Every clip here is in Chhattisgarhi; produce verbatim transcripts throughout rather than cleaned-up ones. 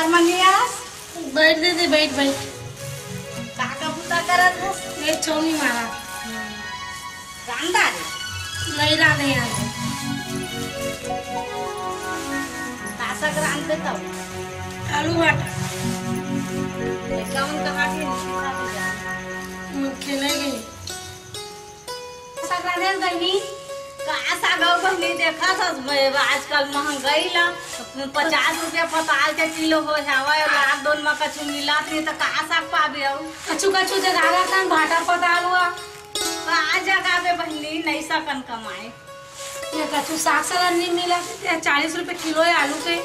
मनिया, बैठ दीदी, बैठ, बैठ। का का बुता करत हस? ये चौनी मारा। रांधा रे। नहीं रांधे यार। का साग रांधे तब? आलू भाटा। ए, कौन कहाँ के नहीं खाते जा? खेले गई। साग रांधे बहिनी। का साग अउ बहिनी देखत हस बे, आजकल महंगाई ला पचास रुपया पताल के किलो हो जावा, लाख दोन में कछु मिलत नहीं त का साग पाबे अउ? कछु कछु जगह रहता भाटा पताल हुआ। का जगह बे बहिनी, नहीं सकन कमाए। ये कछु साग सालन नहीं मिला, ये चालीस रुपए किलो है आलू के।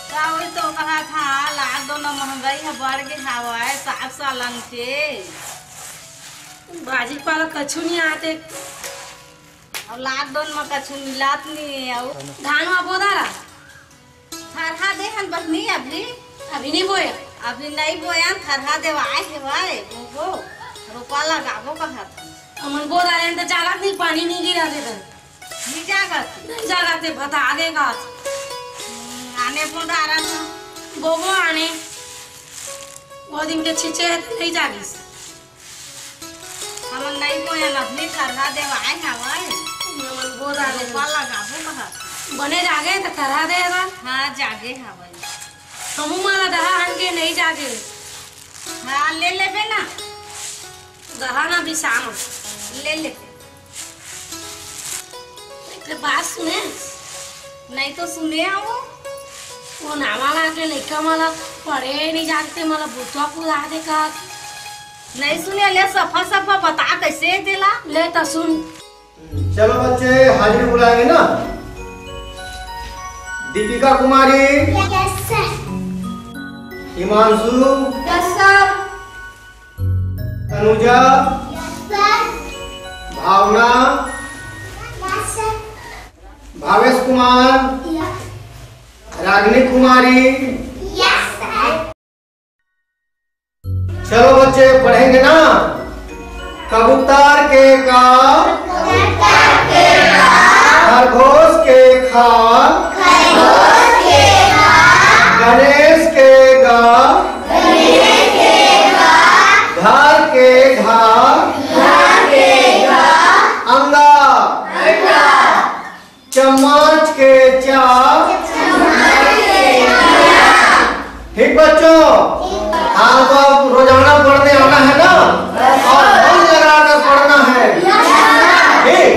का वही तो कहा था, लाख दोन महंगाई है बढ़ गए हवा है साग सालन के। भाजी पाला कछु नहीं आते। अउ लाख दोन में कछु मिलात नहीं है। अउ धान मा बोदा रा? थरहा दे हन बहिनी अभी। अभी नहीं बोया? अभी नहीं बोया, थरहा देवाए हेवाए, बोबो, रोपा लगाबो कहत हन। हमन बोदा रहे तो चालत नहीं, पानी नहीं गिरा दे तो। नहीं जागत? नहीं जागत है, बता देगा। हम्म, आने बोदा रहा था। बोबो आने। वो दिन के छिचे है तो नहीं जागिस। हमन नहीं बोया, अभी थरहा देवाए हवय। हमन बोदा रे। रोपा लगाबो कहत। बने जागे त थरहा देगा। हाँ, जागे हवय। हमू मन ला दहा हन के नहीं जागे। हाँ, ले लेबे ना। दहा ना बिसाम। ले लेबे। एक बात सुने। नहीं तो सुने आओ। वो नावा लागे लइका मला पढ़े नहीं जानते, मला बुतवा पुरा दे का। नहीं सुने ले, सफा सफा बता कैसे देला। ले तो सुन। चलो बच्चे, हाजिरी बुलाएंगे ना। Deepika Kumari. Yes sir. Himanshu. Yes sir. Tanuja. Yes sir. Bhavna. Yes sir. Bhavesh Kumar. Yes. Ragini Kumari. Yes sir. चलो बच्चे, पढ़ेंगे ना। कबूतर के का, खरगोश के खा, गणेश के गा, घर के घा, अंगा, चम्मच के चा। ठीक बच्चों, हाँ, तो अब रोजाना पढ़ने आना है ना, और मन लगाकर पढ़ना है। ठीक,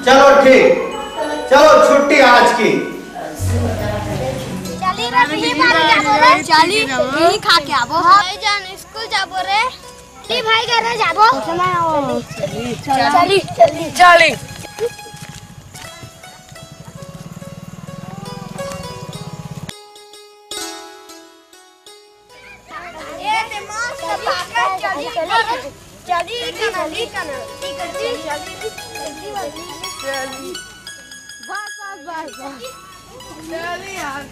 चलो ठीक, चलो छुट्टी आज की। चली रे, बिही बारी जाबो रे। चली, बिही खा के आबो। भाई जान, स्कूल जाबो रे। चली भाई, घर जाबो। चली, चली, चली। ए, ते मस्त पाकर चली, चली, चली, चली, चली, चली। बस, बस, बस, बस। चली यार।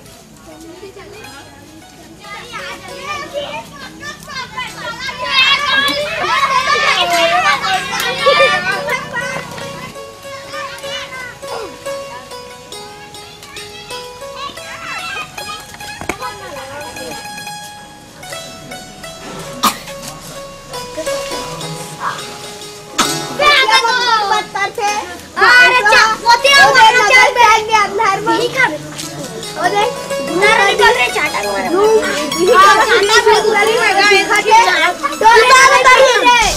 अरे, चा-, ओते आओ, ओते आओ, चल बे। नहीं खाबे। ओदे, ना रे, निकल रे, चाटा को मारा। हाँ, चाटा को मारा। तो उतार, उतार रे।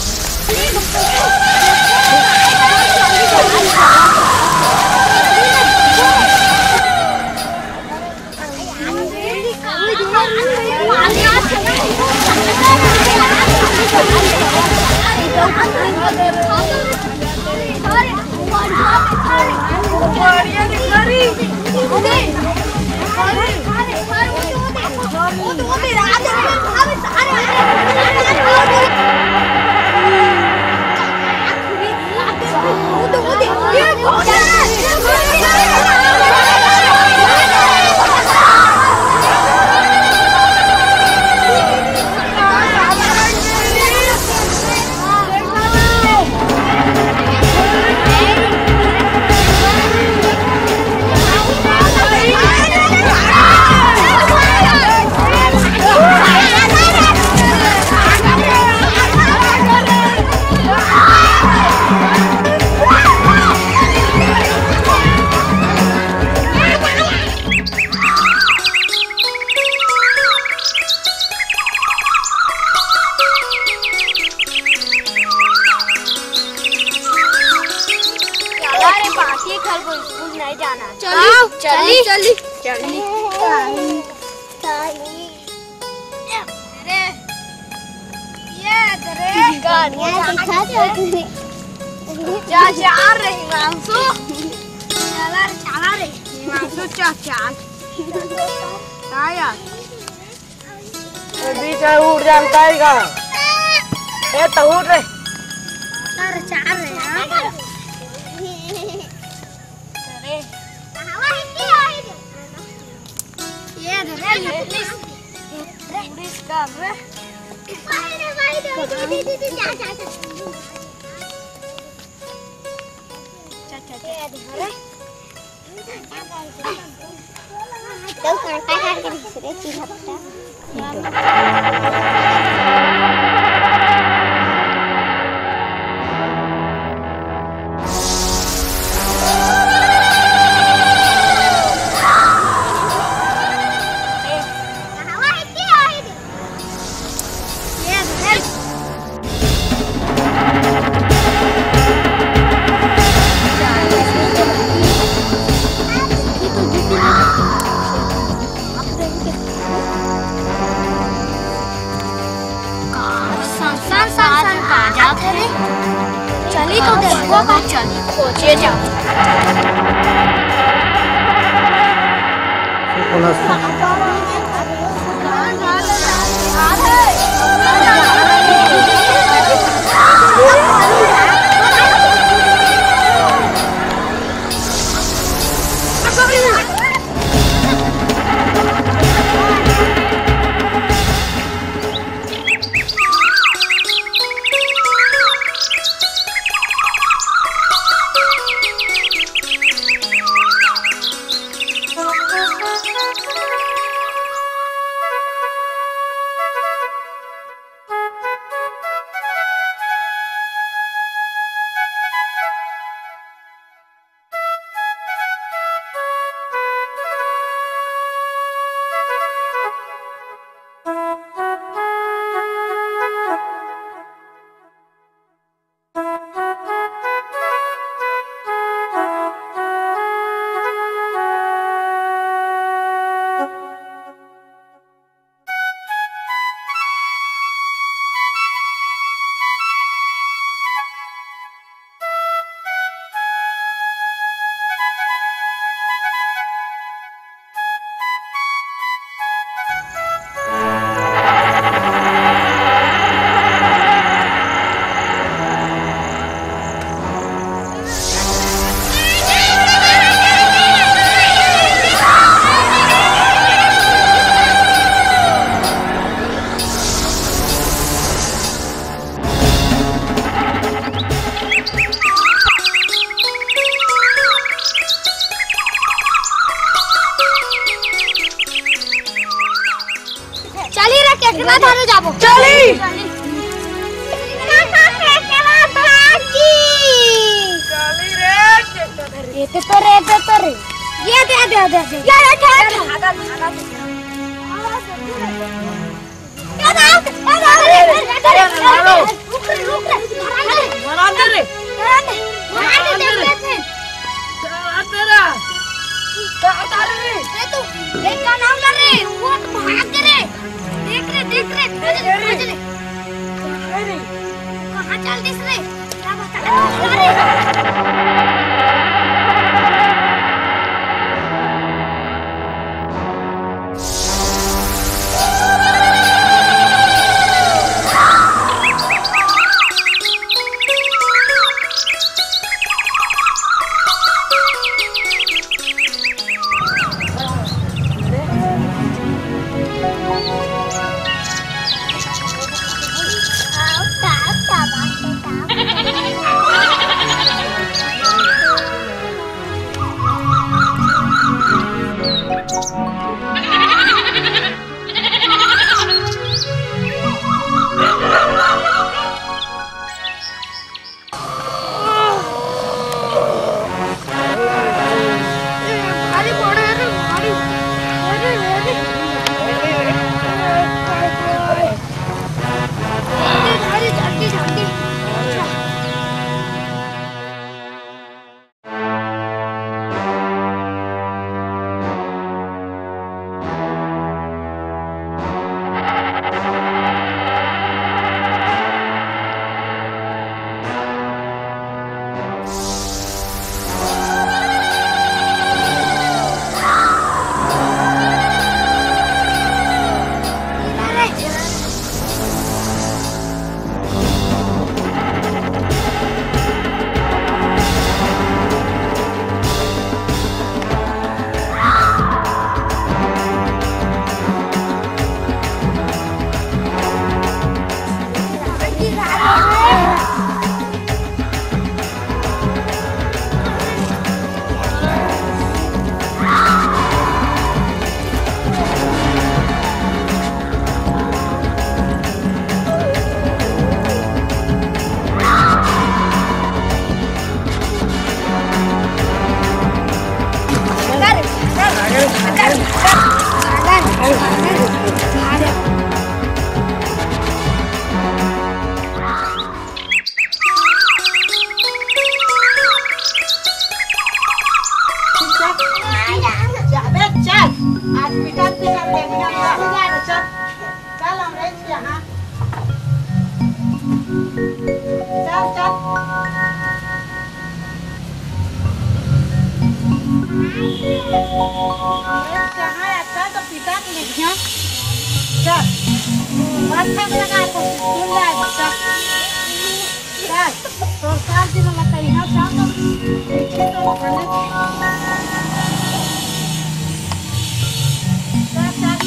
स्कूल नहीं जाना। चली, आओ, चली, चली। चली। अरे, ये अरे, गाड़ी जा, जा रे हिमांशु। चला रे, चला रे हिमांशु, चल, चल। का यार? ए, बीच में उठ जानता है का? ए, तो उठ रे। चार, चार रे, हाँ। अरे। ये धर रे, ये पुलिस। पुलिस का रे। जा, जा, जा। चल, चल, चल। तो कांटा काट के दूसरे चीज हटता। सन, सन, सन, का जात हे रे? चली तो देखो का, चली खोजे जाओ। चली रे, केकरा धरे जाबो। चली। चली रे, केकरा धरे। ये तो रे, ये तो रे। ये दे, दे, दे, दे। ये रे, ठहर। भागा, भागा। अरे, अरे, अरे, अरे, अरे, अरे, अरे, रुक रे, रुक रे, रुक रे। मरा दे रे। मरा दे, मरा दे, मरा दे रे। मरा दे। मरा दे रे। ए, तू, ए, का नाम ला रे? वो तो भाग गे रे। देख रे, देख रे, खोज ले, खोज ले। कहाँ चल दिस रे? क्या बता? अरे। चल, चल, आज पिटा पिटा लेने हम जाने जाने, चल। चल, अमरेश के यहाँ। चल, चल। अमरेश कहाँ है? चल, तो पिता के ले गया। चल। बस, बस लगा, तो स्कूल जाए, चल। चल, तोर साथ जी वाला कहीं ना, चल, तो पीछे तो वो बने। चल, चल।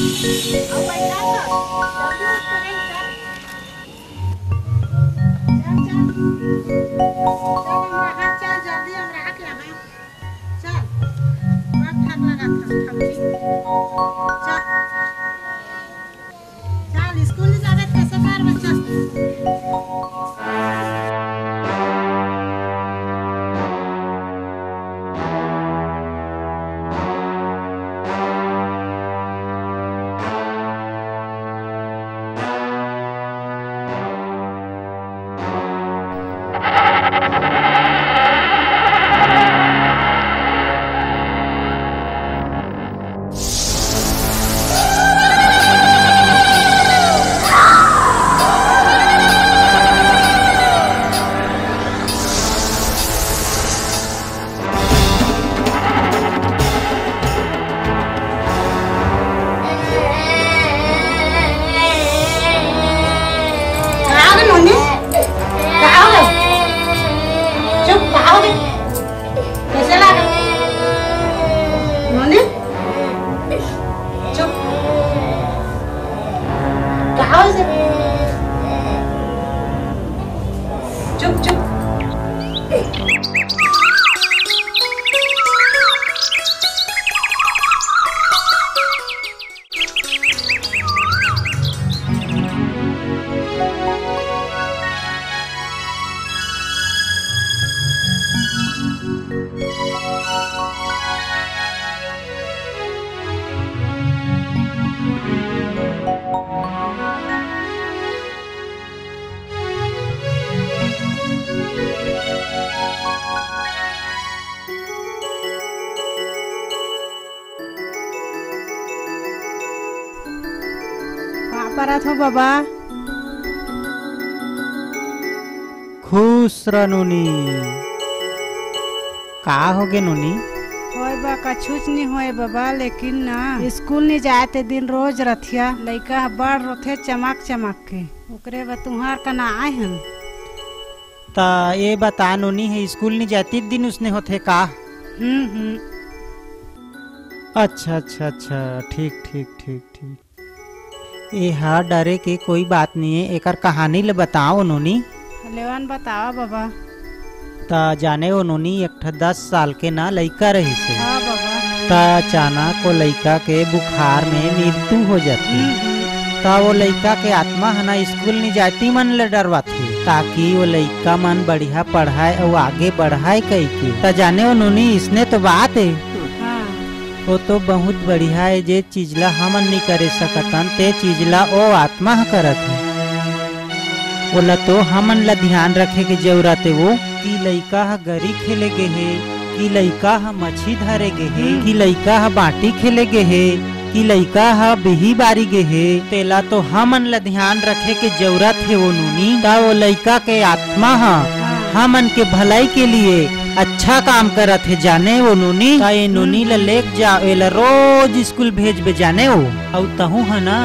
अब बैठा कर। जल्दी उठ के नहीं, चल। चल, चल। चल, हमरा हाथ, चल, जल्दी हमरा हाथ लगा। चल। बड़ ठक लगा था, ठमरी। चल। चल, स्कूल नहीं जावे, कैसे कर बच्चा? कहाँ गए नोनी? कहाँ गए? चुप, कहाँ गए? कैसे लगा? नोनी? चुप। कहाँ हो इसे? चुप, चुप। का परत हो बबा? खुश रह नोनी। का होगे नोनी? होय बा, कछुच नइ होय बबा, लेकिन ना, स्कूल नइ जाय ते दिन रोज रथिया, लइका ह बड़ रोथे चमक चमक के, ओकरे बर तुंहर कना आय हन। त ए बता नोनी, हे स्कूल नइ जाय ते दिन उसने होथे का? हम्म, हम्म। अच्छा, अच्छा, अच्छा, ठीक, ठीक, ठीक, ठीक। एहा डरे के कोई बात नइये, एकर कहानी ल बताओ नोनी। लेवन बतावा बबा। त जाने ओ नोनी, एक ठा दस साल के ना लइका रहिस हे। हाँ बबा। त अचानक ओ लइका के बुखार में मृत्यु हो जाथे। हम्म, हम्म। त ओ लइका के आत्मा ह ना स्कूल नइ जाय ते मन ल डरवाथे, ताकि ओ लइका मन बढ़िया पढ़ाय अउ आगे बढ़ाय कहिके। त जाने ओ नोनी, इसने तो बात हे। हाँ। ओ तो बहुत बढ़िया हे, जे चीज ला हमन नइ करे सकतन, ते चीज ला ओ आत्मा ह करत हे। ओला तो हमन ला ध्यान रखे के जरूरत हे, वो कि लइका ह गरी खेले गे हे, कि लइका ह मछी धरे गे हे, हम्म। कि लइका ह बांटी खेले गे हे, कि लइका ह बिही बारी गे हे, तेला तो हमन ला ध्यान रखे के जरूरत हे वो नोनी। त वो लइका के आत्मा ह हाँ। हमन के भलाई के लिए अच्छा काम करत हे जाने वो नोनी। त ए नोनी ल लेके जा, एला रोज स्कूल भेजबे जाने वो। अउ तहूँ ह ना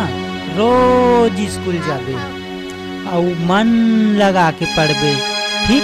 रोज स्कूल जाबे, अउ मन लगा के पढ़बे, ठीक?